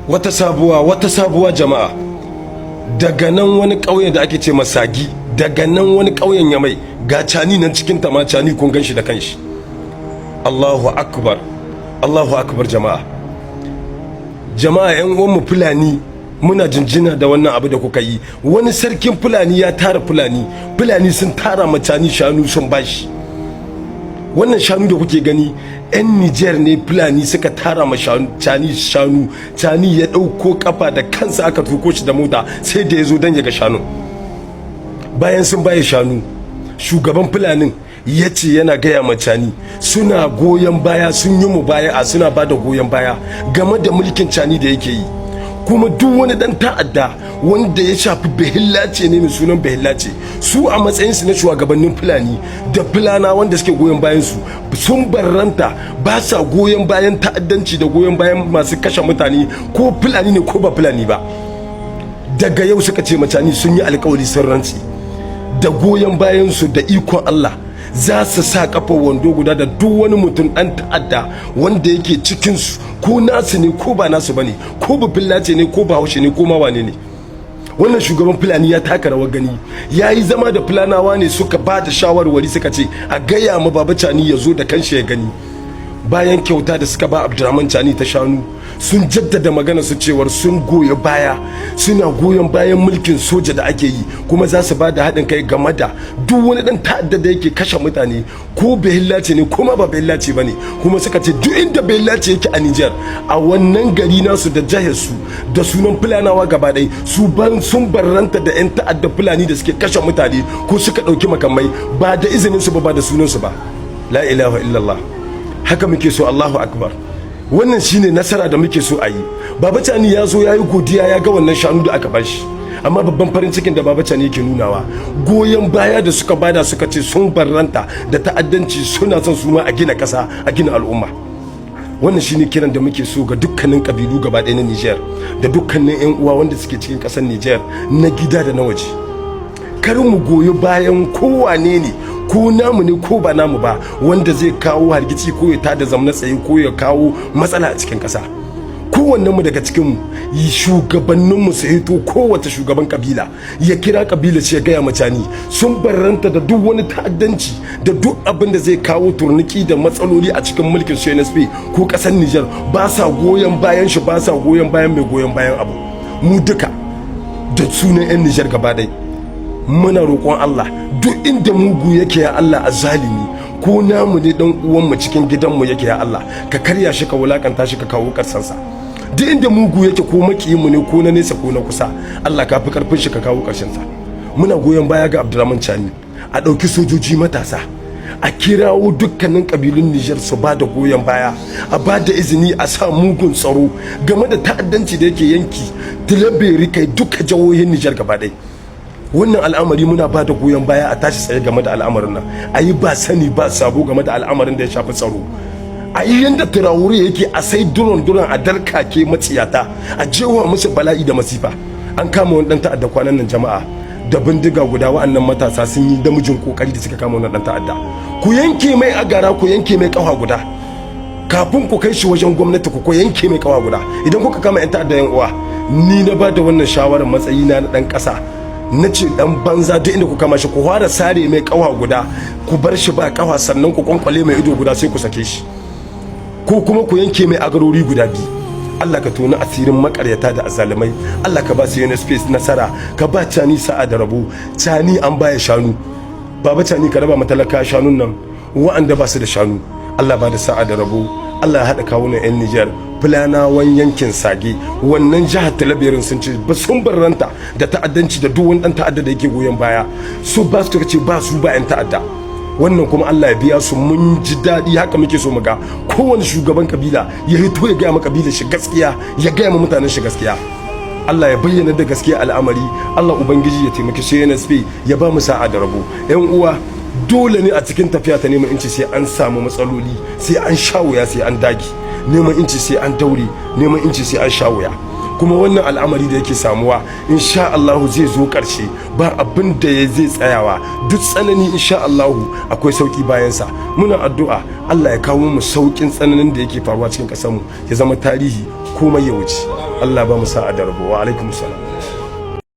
Wata sabuwa, wata sabuwa jama'a. Daga nan wani ƙauye da ake ce Masagi, daga nan wani ƙauyen Yamai, ga Cani nan cikin tama. Cani kun ganshi da kanshi. Allahu akbar, Allahu akbar. Jama'a, jama'a, yan uwanmu Fulani, muna jinjina da wannan abu da kuka yi. Wani sarkin Fulani ya tara Fulani, Fulani sun tara ma Cani shanu sun bashi. Wannan shanu da kuke gani, 'yan Nijar ne Fulani suka tara ma Cani shanu. Cani ya ɗauko kafa da kansa, aka tuko shi da mota sai da ya zo don ya ga shanu. Bayan sun baya shanu, shugaban Fulanin ya ce yana gaya ma Cani suna goyon baya, sun yi mu baya a suna ba da goyon baya game da mulkin Cani da yake yi. Kuma duk wani dan ta'adda wanda ya shafi Bahillace ne, mai sunan Bahillace, su a matsayinsu na shugabannin Fulani da Fulana wanda suke goyon bayan su, sun barranta, ba sa goyon bayan ta'addanci da goyon bayan masu kashe mutane, ko Fulani ne ko ba Fulani ba. Daga yau suka ce ma Cani sun yi alkawari, sun rantsi da goyon bayan su da ikon Allah za su sa kafa wando guda da duk wani mutum dan ta'adda wanda yake cikin su, ko nasu ne ko ba nasu bane, ko Bafillace ne ko Bahaushe ne ko ma wane ne. Wannan shugaban Fulani ya taka rawar gani. Ya yi zama da Fulanawa ne, suka ba da shawarwari, suka ce a gaya ma Baba Cani ya zo da kanshi ya gani. Bayan kyauta da suka ba Abdurrahman Cani ta shanu, sun jaddada magana su cewar sun goya baya, suna goyon bayan mulkin soja da ake yi, kuma za su ba da haɗin kai game da duk wani ɗan ta'adda da yake kashe mutane, ko Bahillace ne ko ma ba Bahillace ba ne. Kuma suka ce duk inda Bahillace yake a Niger, a wannan gari nasu da jihar su, da sunan Fulanawa gaba ɗaya, su ban sun barranta da 'yan ta'adda Fulani da suke kashe mutane ko suka ɗauki makamai ba da izinin su ba, ba da sunan su ba. La ilaha illallah, haka muke so. Allahu akbar. Wannan shine nasara da muke so a yi. Baba Cani ya zo ya yi godiya, ya ga wannan shanu da aka bashi. Amma babban farin cikin da Baba Cani yake nunawa, goyon baya da suka bada, suka ce sun barranta da ta'addanci, suna son su ma a gina kasa, a gina al'umma. Wannan shine kiran da muke so ga dukkanin kabilu gaba ɗaya na Niger da dukkanin 'yan uwa wanda suke cikin ƙasar Niger, na gida da na waje. Kar mu goyi bayan kowane ne, ko namu ne ko ba namu ba, wanda zai kawo hargitsi ko ya tada zamna tsaye ko ya kawo matsala a cikin ƙasa. Kowannen mu daga cikin mu, shugabannin mu su hito, kowace shugaban kabila ya kira kabila ce, ya gaya ma Cani sun barranta da duk wani ta'addanci da duk abin da zai kawo turniki da matsaloli a cikin mulkin CNSP ko kasar Niger. Ba sa goyon bayan shi, ba sa goyon bayan mai goyon bayan abu. Mu duka da sunan 'yan Niger gaba ɗaya muna roƙon Allah, duk inda mugu yake, ya Allah, a zalimi, ko namu ne, dan uwanmu cikin gidanmu yake, ya Allah ka karya shi, ka wulakanta shi, ka kawo karsansa. Duk inda mugu yake, ko makiyinmu ne, ko na nesa ko na kusa, Allah ka fi karfin shi, ka kawo karshen sa. Muna goyon baya ga Abdurrahman Chani. A ɗauki sojoji matasa, a kirawo dukkanin kabilun Nijar su ba da goyon baya, a ba da izini a sa mugun tsaro game da ta'addanci da yake yanki Tillabéri, kai duka jihohin Nijar gaba ɗaya. Wannan al'amari muna ba da goyon baya, a tashi tsaye game da al'amarin nan, a yi ba sani ba sabo game da al'amarin da ya shafi tsaro. A yi yadda Traoré yake, a sai drone drone a darkake maciyata, a jewa musu bala'i da masifa. An kama wani dan ta'adda kwanan nan jama'a, da bindiga guda. Wa'annan matasa sun yi damijin kokari da suka kama wannan dan ta'adda. Ku yanke mai agara, ku yanke mai kafa guda kafin ku kai shi wajen gwamnati. Ku yanke mai kafa guda idan kuka kama yan ta'adda. Yan uwa, ni na ba da wannan shawarar matsayina na dan kasa. Na ce dan banza, duk inda ku kama shi, ku fara sare mai kafa guda, ku bar shi ba kafa, sannan ku kwankwale mai ido guda, sai ku sake shi, ko kuma ku yanke mai agarori guda biyu. Allah ka tona asirin makaryata da azalimai. Allah ka ba su space nasara, ka ba Cani sa'a da rabo. Cani an baya shanu. Baba Cani, ka raba matalaka shanun nan wa'anda ba su da shanu. Allah ba da sa'a da rabo. Allah ya haɗa kawunan 'yan Nijar. Fulanawan yankin Sage, wannan jihar Talabirin, sun ce ba sun barranta da ta'addanci da duk wani ɗan ta'adda da yake goyon baya. Su ba su ce ba su ba 'yan ta'adda. Wannan kuma Allah ya biya su. Mun ji daɗi, haka muke so mu ga kowane shugaban kabila ya hito ya gaya ma kabila shi gaskiya, ya gaya ma mutanen shi gaskiya. Allah ya bayyana da gaskiya al'amari. Allah ubangiji ya taimaki CNSP, ya ba mu sa'a da rabo. Yan uwa, dole ne a cikin tafiya ta neman inci sai an samu matsaloli, sai an sha wuya, sai an dage. Neman inci sai an daure, neman inci sai an sha wuya. Kuma wannan al'amari da yake samuwa, insha Allahu zai zo ƙarshe. Ba abin da ya zai tsayawa. Duk tsanani, insha Allahu akwai sauki bayansa. Muna addu'a Allah ya kawo mu saukin tsananin da yake faruwa cikin ƙasarmu, ya zama tarihi, komai ya wuce. Allah ba mu sa'a da rabo. Wa alaikum salam.